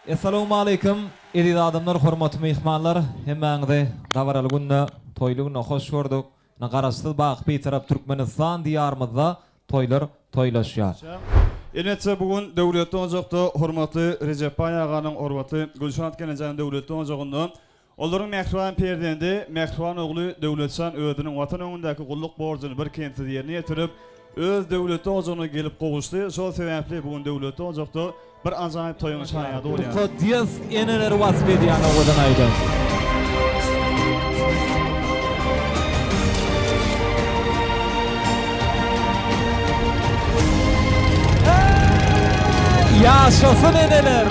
Essalawmaleýkim eziz adamlar hormatly myhmanlar hemmäňizi dabaraly günde toýly günde hoş gördük. Ine Garaşsyz baky Bitarap Türkmenistan diýarymyzda toýlar toýlaşýar. Elbetde bu gün Döwletli ojakda hormatly Rejepbaý aganyň hormatly Gülşat gelnejäniň döwletli ojagynda Olaryň mähriban perzendi, mähriban ogly Döwletjan özüniň Watan öňündäki gulluk borjuny birkemsiz ýerine ýetirip, öz döwletli ojagyna gelip gowuşdy. Şol sebäpli bu gün döwletli ojakda bir ajaýyp toýuň şaýady bolýarys. Mukaddes eneleri wasp edýän owadan aýdym. Eý, ýaşasyn eneler!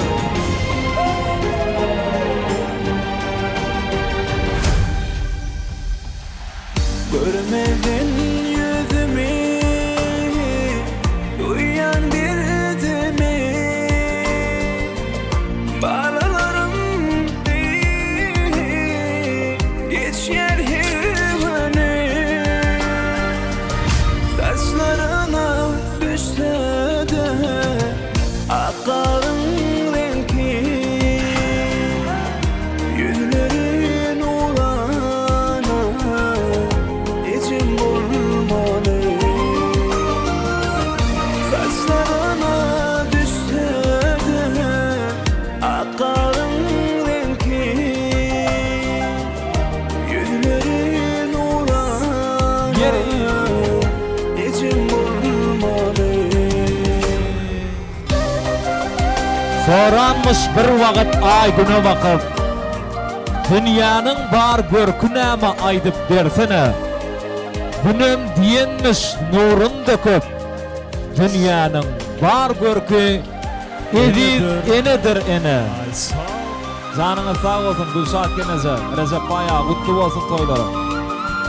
Görmedin ýüzümi, duýan derdimi Balalarym deý geçýär her güni Saçlaryna düşse-de ak garyň reňki Ýüzleri nurana ejem bolmaly Saçlaryna düşse-de ak garyň reňki Ýüzleri nurana ejem bolmaly. Soranmyş bir wagyt aý güne bakyp, Dünýäniň bar görki näme aýdyp bersene. Günem diýenmiş nurun döküp, Dünýäniň bar görki eziz enedir ene. Janyňyz sag bolsun Gülşat gelneje, Rejepbaý aga gutly bolsun toýlaryň.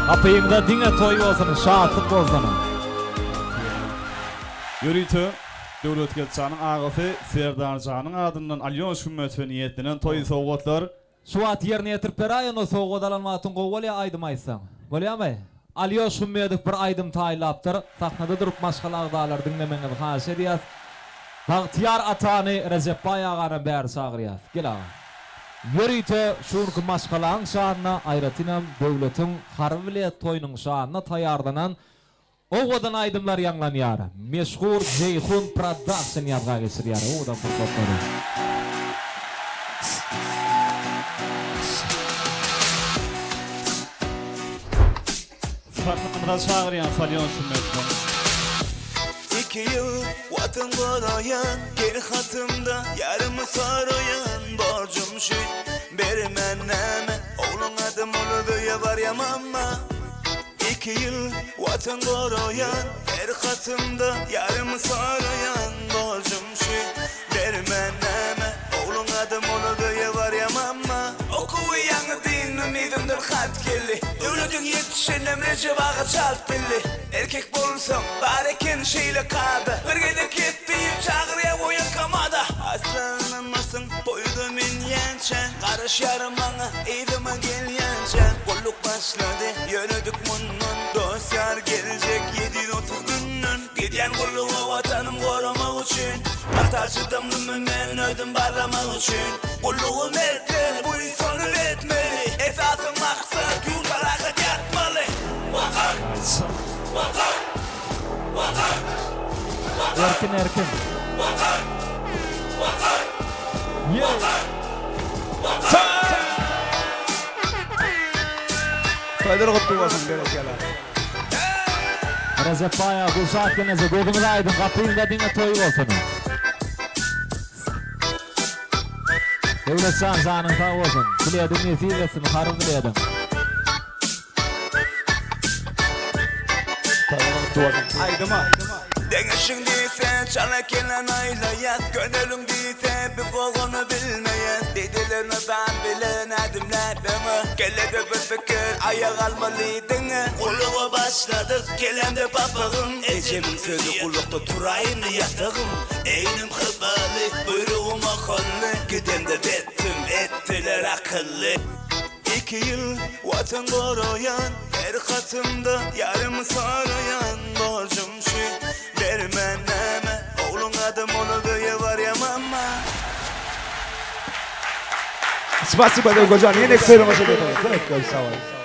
Gapyňda diňe toý bolsun, şatlyk bolsun. Ýörite Döwletgeltjanyň agasy Serdarjanyň adyndan Alýoş Hümmetowa niýetlenen toý sowgatlar. Şu wagt ýerine ýetirip beräý onda sowgat alan wagtyň gowy bolýa aýdym aýtsaň. Bolýamy? Alýoş Hümmedow bir aýdym taýynlapdyr. Sahnada durup maşgala agzalary diňlemegiňizi haýyş edýäs. Bagtyýar atany Rejepbaý aganam bäri çagyrýas. Gel agam. Ýörite şu günki maşgalaň şanyna aýratynam Döwletiň harby bilet toýunyň şanyna taýýarlanan Owadan aýdymlar ýaňlanýar. Meşhur Jeýhun Production ýazga geçirýär owadan pursatlary. Sahnamyza çagyrýan Salýon Şummetden. Iki ýyl Watan goraýan, Gel hatymda ýarymy soraýan, Borjum şu, bermän näme, Ogluň adym uly öýe barýa mamma. Iki ýyl Watan goraýan, Her hatymda ýarymy soraýan, Borjum şu, bermän näme, Ogluň adym uly öýe barýa mamma. Okuwy ýaňy dyndym yzymdan hat geldi Döwlediň ýetişenem Rejep aga çalt bildi Erkek bolsaň bar eken şeýle kada Bir gezek ýet diýip çagyrýa woýenkomada Asla ynanmarsyň toýda men ýänçä Garaşýaryn maňa yzyma gelýänçä Gulluk başlady ýöredik mundan Dost ýar geljek 730 günden Gidýän gulluga watanym goramak üçin Pagta çydamlymy men özüm barlamak üçin Gullugy mertler buýsanyp etmeli Esasy maksat ýurtda rahat ýatmaly Watan! Watan! Watan! Watan! Erkin erkin. Watan! Watan! Watan! Watan! Toýlar gutly bolsun berekella. Rejepbaý aga Gülşat gelneje gözüňiz aýdyň gapyňda diňe toý bolsun. Döwletjan janyň sag bolsun. Bilediň nesip etsin harby bilediň. Aýdyma. Deňeşiň diýse çala kelen aýlaýas Göneliň diýse biz gowuny bilmeýäs Diýdiler nyzam bilen ädimläp öňe Kellede bir pikir aýak almaly diňe Gulluga başladyk kelemde papagym Ejemiň sözi gullukda turaýyndy ýatagym Egnim hybaly buýrugym okaldy Gidemde betdim etdiler akylly Iki ýyl Watan goraýan, her hatymda ýarymy soraýan Borjum şu, bermän näme, ogluň adym bolup öýe barýa mama. Spasiba Döwgojan, ýene söýüň goşa Köp köp sag bol.